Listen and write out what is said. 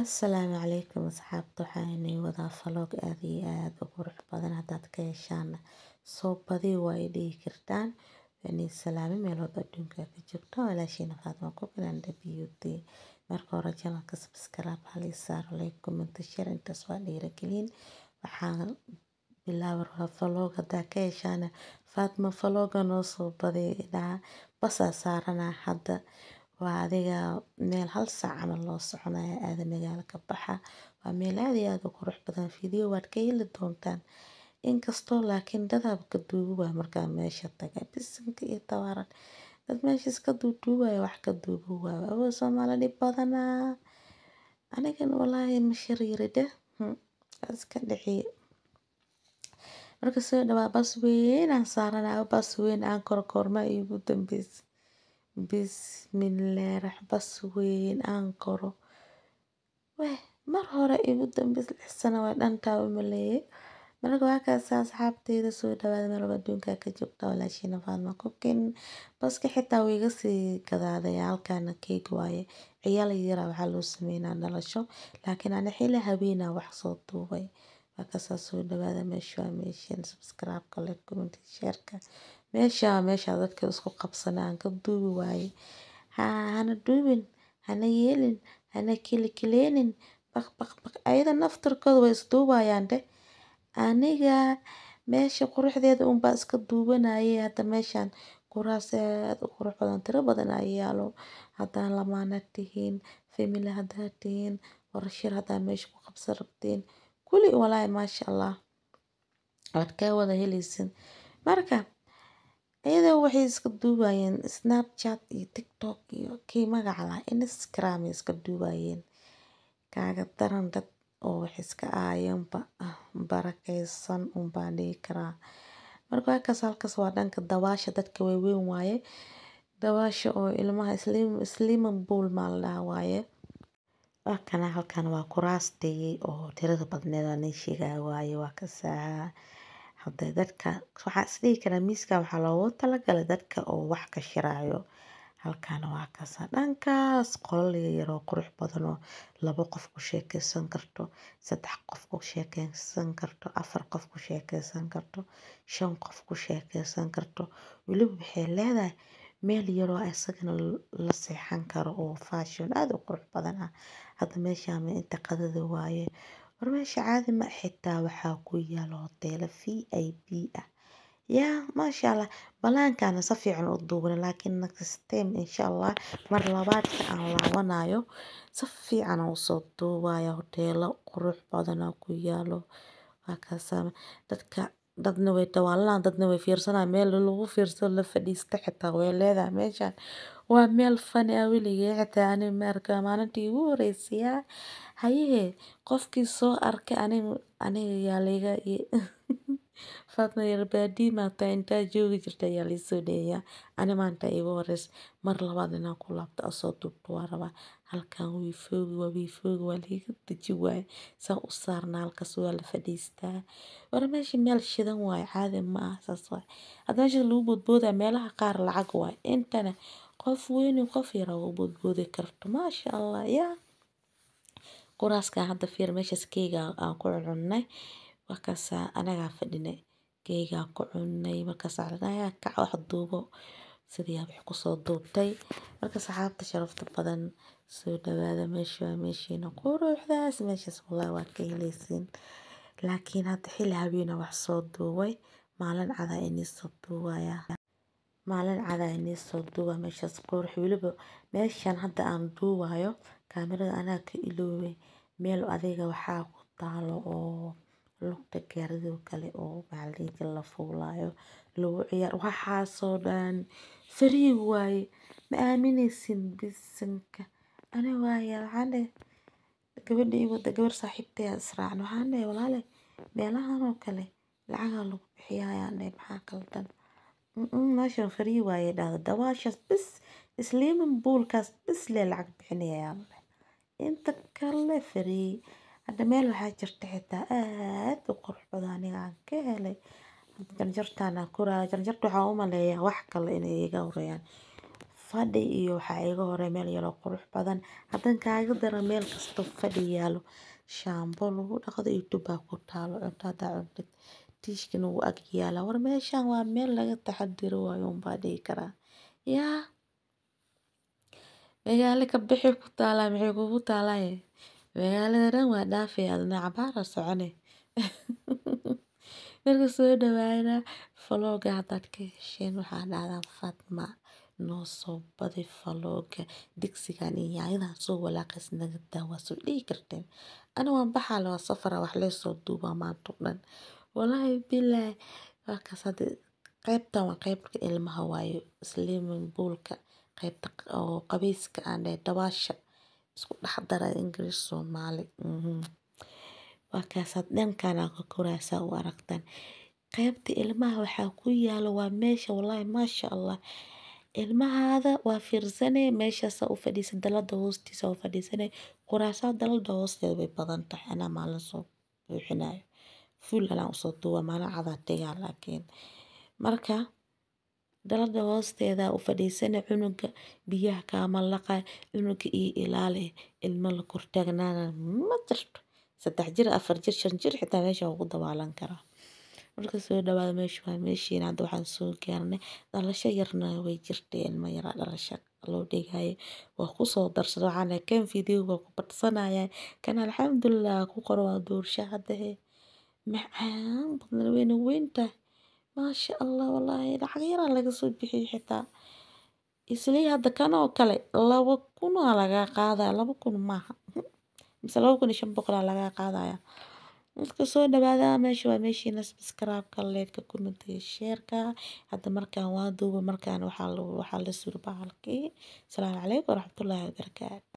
Assalaamu calaykum asxaabta, waxaan inii wadaa vlog aad iyo aad u qurux badan. Haddaad ka heshaan soo badi waa i dhihi kartaan. Inii salaami meel walba adduunka ka joogto, walaashiina Faatma Cooking and Beauty. Marka hore channelka subscribe hal ii saaro, like, comment, share, intaas waa dhiirigelin. Waxaan bilaabi rabaa vlog. Haddaa ka heshaan, Faatma vloga noo soo badi dhaha. Basaa saaranaa hadda, waa adiga meel hal saac camal loo soconaya aada magaalo ka baxa. Waa meel aad iyo aad u qurux badan, video waad ka heli doontaan. Inkastoo laakiin dadaaba ka duubi waay markaa meesha taga, bisinka iyo tawaaran, dad meesha iska duuduubaya, wax ka duubi waay. Awoo Soomaali dhib badanaa, anigana walaahi ma shariiri dheh, iska dhici. Marka soo dhawaa, bas weyn aan saaranaa, bas weyn aan koro koorma iigu dambeysay. Bismillaah, bas weyn aan koro weh mar hore igu dambeysay, 6 sano way dhantaa u maleeyay. Marka waa kaas asxaabteyda, soo dhawaada meel walba adduunka ka joogta, walaashiina Faatma Cooking. Baska xitaa wuu iga sii gadaaday. Halkaana keeg waaye, ciyaal yara waxaa loo sameynaa dhalasho, laakiin ani xili habeena wax soo duubay. Waa kaasaa, soo dhawaada. Meesha waa meeshan, subscribe-ka, like, comment, share-ka. Meesha waa meesha dadka isku qabsana aan ka duubi waaye. Ha hana duubin, hana yeelin, hana kilikleenin, baq baq baq. Ayada naftarkooda way isduubayaan dheh. Aniga meesha quruxdeeda unbaa iska duubanayay. Hadda meeshan kuraas aad u qurux badan, tiro badan ayaa yaalo. Haddaan lamaana tihiin, family haddaad tihiin, warshir haddaa meesha ku qabsan rabtiin, kuli walaahi maasha Allah waad ka wada heleysin. Marka iyada waxay iska duubayeen Snapchat iyo TikTok iyo kii magaca lahaa Instagram ay iska duubayeen. Kaaga daran dad oo wax iska aayanba barakeysan unbaan dhihi karaa. Marka waa kaas. Halkaas waa dhanka dabaasha dadka waaweyn waaye, dabaasha oo ilmaha swimming pool maa la dhahaa waaye. Waa kana, halkan waa kuraastii oo tirada badneed aan ii sheegaya waaye. Waa kasaa hadda dadka waxaa is dhihi karaa miiska waxaa loogu talagalay dadka oo wax ka shiraayo. Halkan waa kasaa, dhankaas qolal yaryar oo qurux badan oo labo qof ku sheekeysan karto, saddex qof ku sheekeysan karto, afar qof ku sheekeysan karto, shan qof ku sheekeysan karto. Weliba waxay leedahay meel yar oo isagana la seexan karo oo fashion aad u qurux badan ah. Hadda meeshaan inta qadada waaye. War meesha caadi ma, xitaa waxaa ku yaalo hoteelo VIP ah. Yaa maasha Allah, banaankaana si fiican u duubnay, laakiin next time insha Allah mar labaadka aan laabanayo si fiican aan usoo duubaya. Hoteelo qurux badan aa ku yaalo. Waa kaasaa, dadka dadna way dawaalanayaan, dadna way fiirsanayaan. Meel lagu fiirsado, la fadhiista xitaa way leedahay meeshan. Waa meel funny ah, weligay xitaa ani ma arkin, maalintii iigu horeysay. Yaa hayehe, qofkii soo arkay aniga yaa liiga Faatma yar baadiye maa tahay, intaa joogi jirtay ayaa liisoo dhaweeyaa. Ani maanta iigu horeysay, mar labaad inaan ku laabto aan soo duubto waan rabaa. Halkan wiifoogi waa wiifoogi, waa liiga deji waaye saan u saarnaa. Halkaas waa la fadhiistaa. War meesha meel shidan waaye, caadi ma aha, saas waaye. Hadda meesha lagu boodboodaya meelaha qaar lacag waaye, intana qof weyn iyo qof yar ugu boodboodi karto, maasha Allah. Yaa kuraaskan hadda fiir, meeshaas keega aan ku cunnay. Markaasaa anagaa fadhinay, keegaa ku cunnay. Markaas ayaa kac wax duubo, sidii aa wax kusoo duubtay. Marka saxaabta sharafta badan, soo dhawaada. Meesha waa meeshiina quruxdaas, meeshaas wallahi waad ka heleysiin. Laakiin hadda xilli habeena wax soo duubay, maalin cadaa inii soo duubaya, maalin cadaa inii soo duuba meeshaas qurux. Weliba meeshan hadda aan duubayo kaamirada anaa ka iloobay. Meel adiga waxaa ku taalo oo lugta gaarida oo kale oo maxaa la dhihi jiray la fuulayo, lagu ciyaar, waxaasoo dhan free waaye. Ma aamineysin, bisinka. Ani waaya waxaan dhahay gabadha ii wada, gabar saaxiibtay aan israacno, waxaan dhahay walaale meelahan oo kale lacagaa lagu bixiyaa ayaan dhahay, maxaa qaldan? Meeshan free waaye dhahda, dabaashaas bis, swimming poolkaas bis lee lacag bixinaya ayaa la dhahay, inta kale free. Hadda meel waxaa jirta xitaa aad u qurux badan, aniga aan ka helay. Janjartaan aan koraayo, janjarta waxaan u maleeyaa wax kale inay iga horeeyaan. Fadhi iyo waxaa iga hore meel yaroo qurux badan. Hadan kaaga daro meel kasto fadhi yaalo, shaambo lagu dhaqdo iyo tubaa ku taalo, cunto hadaa cuntid tiishkana wuu ag yaalaa. War meeshan waa meel laga taxadiro waayo unbaa dhihi karaa. Yaa magaalo ka bixi ku taalaa, maxay kugu taalaaye? Magaalada dhan waa dhaafay, adna cabaara socone. Marka soo dhawaada vlogga haddaad ka hesheen, waxaa dhahdaa Fatma noo soo badi vlogga, digsigan iyo yaanyadan soo walaaqays naga daa, waa soo dhihi karteen. Ana waan baxaa la, waa safara, wax lee soo duubaa maanta oo dhan. Wallaahi bilaahi, waa kaas. Hadda qaybtan waa qaybta ilmaha waaye, swimming poolka, qaybta oo qabeyska aan dhahay, dabaasha isku dhex dara English Soomaali. Waa kaas, dhankaan aa ka koraysaa u aragtaan. Qaybta ilmaha waxaa ku yaalo waa meesha, wallaahi maasha Allah. Ilmahaada waa fiirsanee, meeshaas u fadhiisan, dalada hoostiisa u fadhiisanee. Kuraasaa dalada hoosteeda way badan tahay. Anaa maalin soo buuxinayo. Full anaa usoo duuba maalin cadaa tegaa laakiin. Marka dalada hoosteeda u fadhiisane, cunuga biyaha kaama laqay, cunuga ii ilaali, ilmo la kor taagnaana ma jirto. 3 jir, 4 jir, 5 jir xitaa meesha waa ku dabaalan karaa. Marka soo dhawaada, meesha waa meeshiina. Hadda waxaan soo gaarnay dhalasho yarna way jirtay, ilmo yaraa dhalasho loo dhigayay, waa kusoo darsaday. Waxaan dhahay kan video waa ku badsanaya kan, alxamdulilah ku qoro waa doorsho hadda macaan badan, weyna weyn tahay maasha Allah. Wallaahi lacag yaraa laga soo bixiyay xitaa islii. Hadda kan oo kale 2000 aa lagaa qaadaya, 2000 maaha mise 2500 aa lagaa qaadaya. Marka soo dhawaada, meesha waa meeshiina. Subscribe-ka, like-ka, comment-iga, share-ka. Hadda markaan waa duuba, markaan waxaa la suri bahalkii. Asalaamu calaykum waraxmatullaahi wabarakaatu.